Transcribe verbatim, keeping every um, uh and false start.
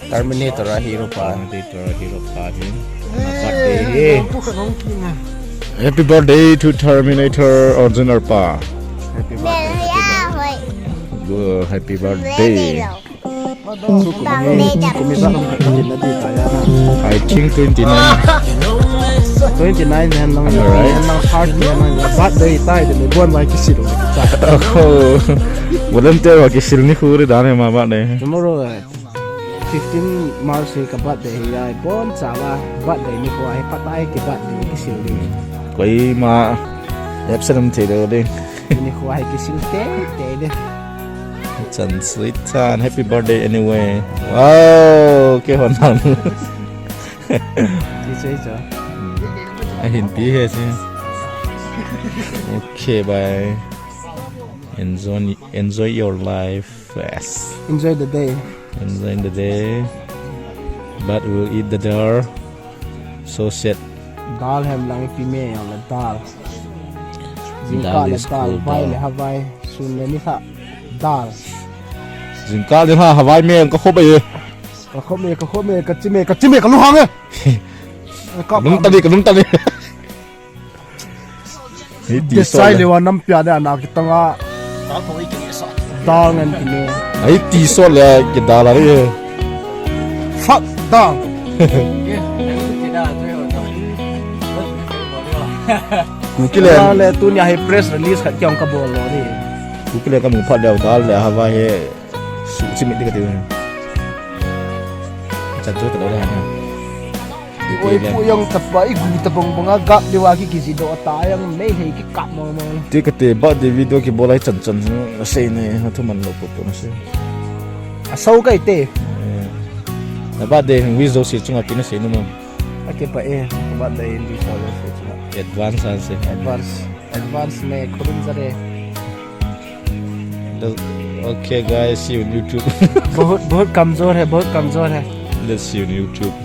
Terminator a hero pa. Terminator hero pa hi. Na birthday hi. Happy birthday to Terminator original pa. Happy birthday. Happy birthday. Go, happy birthday. I think twenty-nine. Twenty-nine hen lang. Alright. Hen lang heart hen lang. Birthday tai de bon vai kisil. Oh. Volunteer va kisil ni khu ri dan he ma birthday. Tomorrow, eh, fifteen March hi ka birthday hi ai, bon cha va birthday nikho hi patai ki birthday kisil ding. Koima absent um thei lou ding. Nikho hi kisil teitei ding. Chan sweet chan, happy birthday anyway. Wow, kei hon nang. Chi chi cha. Ahin ti he si. Okay, bye. Enjoy, enjoy your life. Yes. Enjoy the day. Enjoy the day. But we'll eat the dal. So sad. Dal hem lang ipi me yang la dal. Jingkah le dal, vai le havai, sun le nilhah dal. Jingkah le nilhah havai me ka khop e. Ka khop e, ka khop e, ka chim e, ka chim e, ka lunghang e. Ka lungtang e, ka lungtang e. Hei ti sot le. Desai le wa nam pia de ana kitang a. Dal ngan kine. Hei ti sot le kidal a re. Fuck dal. Kile. Dal le tunia hei press release khat kiong ka bol lo ni. Kile ka mu phat le dal le havai he. Su chimit di ka ti. Chan chu ta lo le ha. Oi, pu yang tapa, i gu ta bang bang a gap de wa ki ki ji do ta yang mei hei ki kap mo mo. Ti ka te birthday video ki bolai chan chan na sei ne, na thu man lo po po na sei. A sau kai te. Eh, na birthday hung wish do si chunga ki na sei nu mo. Ake pa e, birthday in wish do si chunga. Advance a sei. Advance, advance me khudum sa de. Okay guys, see you on YouTube. बहुत, बहुत कमजोर है, बहुत कमजोर है। Let's see you on YouTube.